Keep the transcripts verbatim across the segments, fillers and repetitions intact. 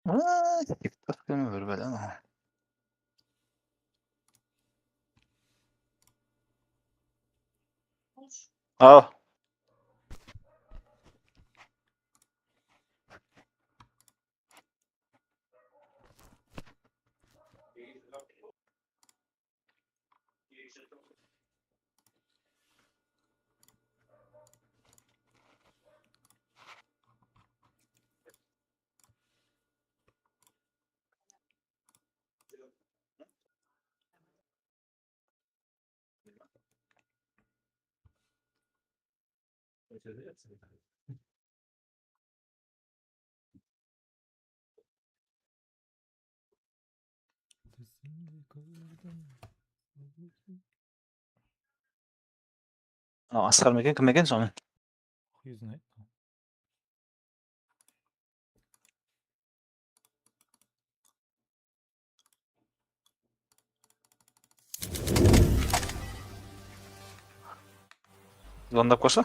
Ay, TikTok deme bir bala. Al. Aa, Asqar ma eken, kim eken sonı? Хуй знает. Звондап koysa?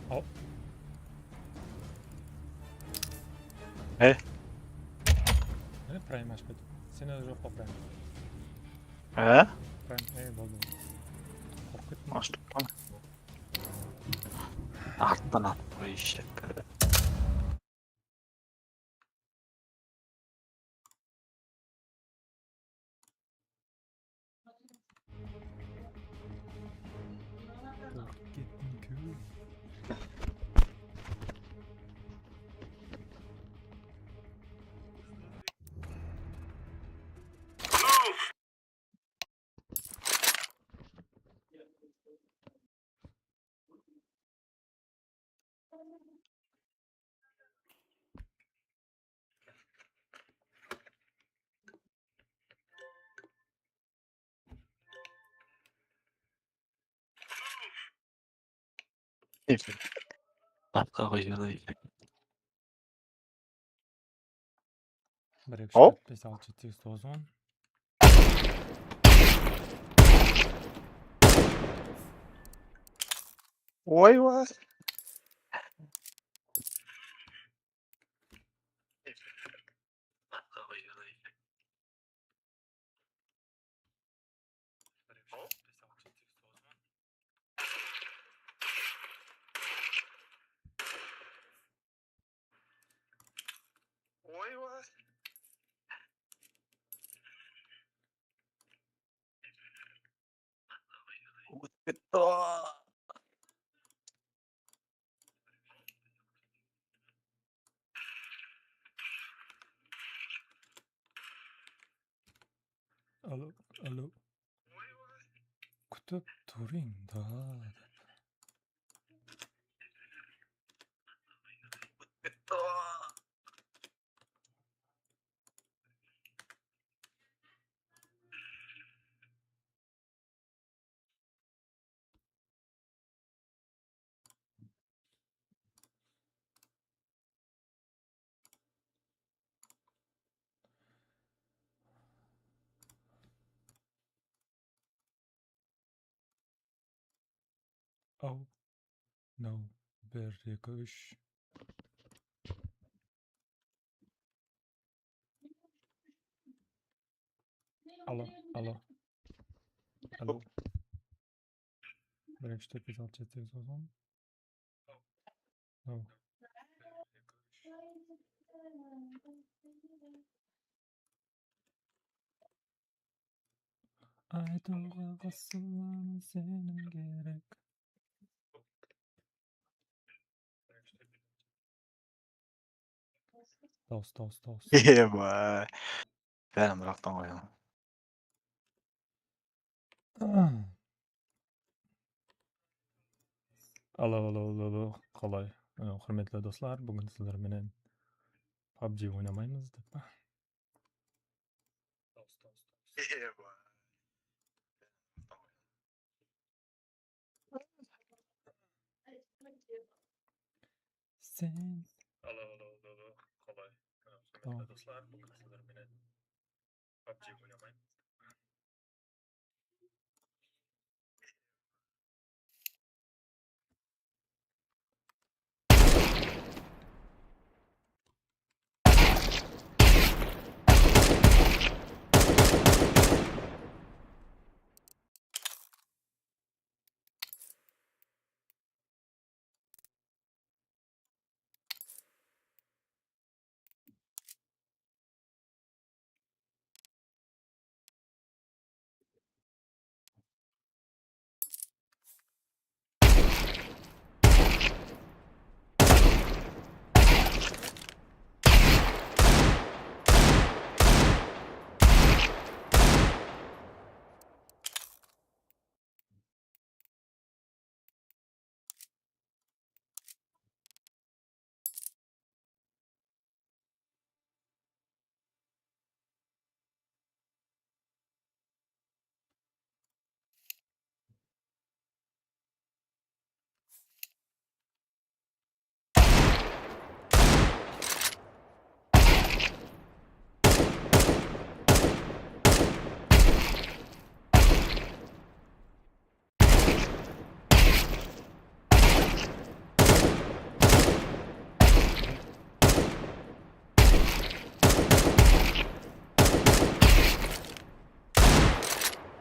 Al. E? Mine, Prime ashıp ketip. Sen de joq pa Prime? E? Prime, e, boldı. Qorqıp kettim. Ashtım. Arttan atıp qoy, eshek. Basqa qoysadı. Bir, eki, úsh, tórt, bes, altı, jeti, segiz, toǵız, on. Oy, oy. Oy, oy. Ketti. Alo, alo. Kútip turıń da, dep. Aw. Mınaw bir, eki, úsh. Alo, alo. Alo. Bir, eki, úsh, tórt, bes, altı, jeti, segiz, toǵız, on. Alo. Aytıwǵa qısılaman, senim kerek. Dawıs, dawıs, dawıs. Eba. Bárin biraqtan qoyaman. Alo, alo, alo, alo, qalay? Mine, húrmetli doslar, búgin sizler menen pabji oynamaymız dep pa? Sen. Alo, alo, alo, alo, qalay? Mine, húrmetli doslar, búgin sizler menen pabji oynamaymız.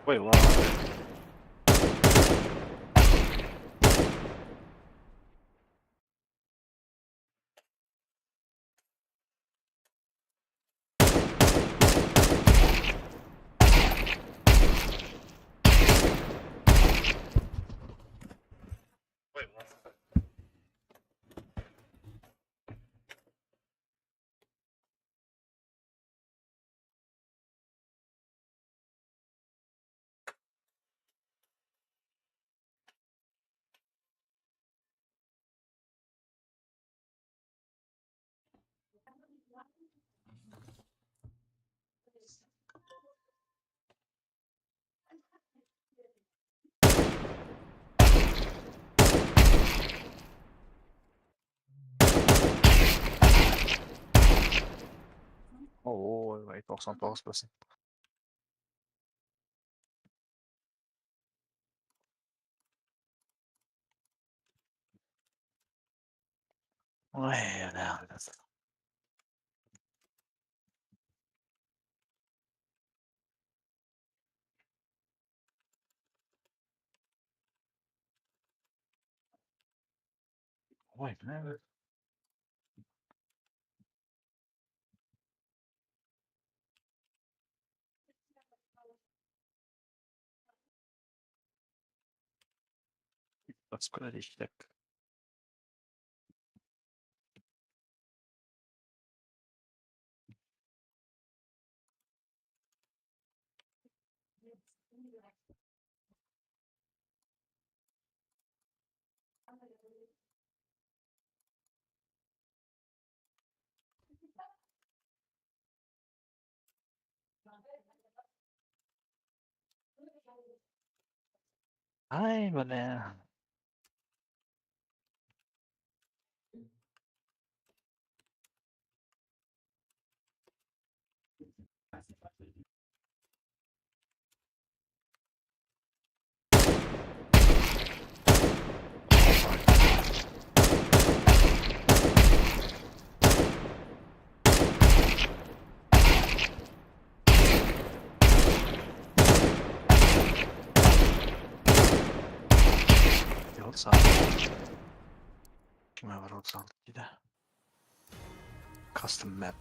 Oy, vay. Oy, vay, toqsan toǵız prosent. Oy, ana. Oy, mine. Basıp kóredi, eshittik. Ay, mine. Otız altı. Kime var otız altı deydi? Custom map.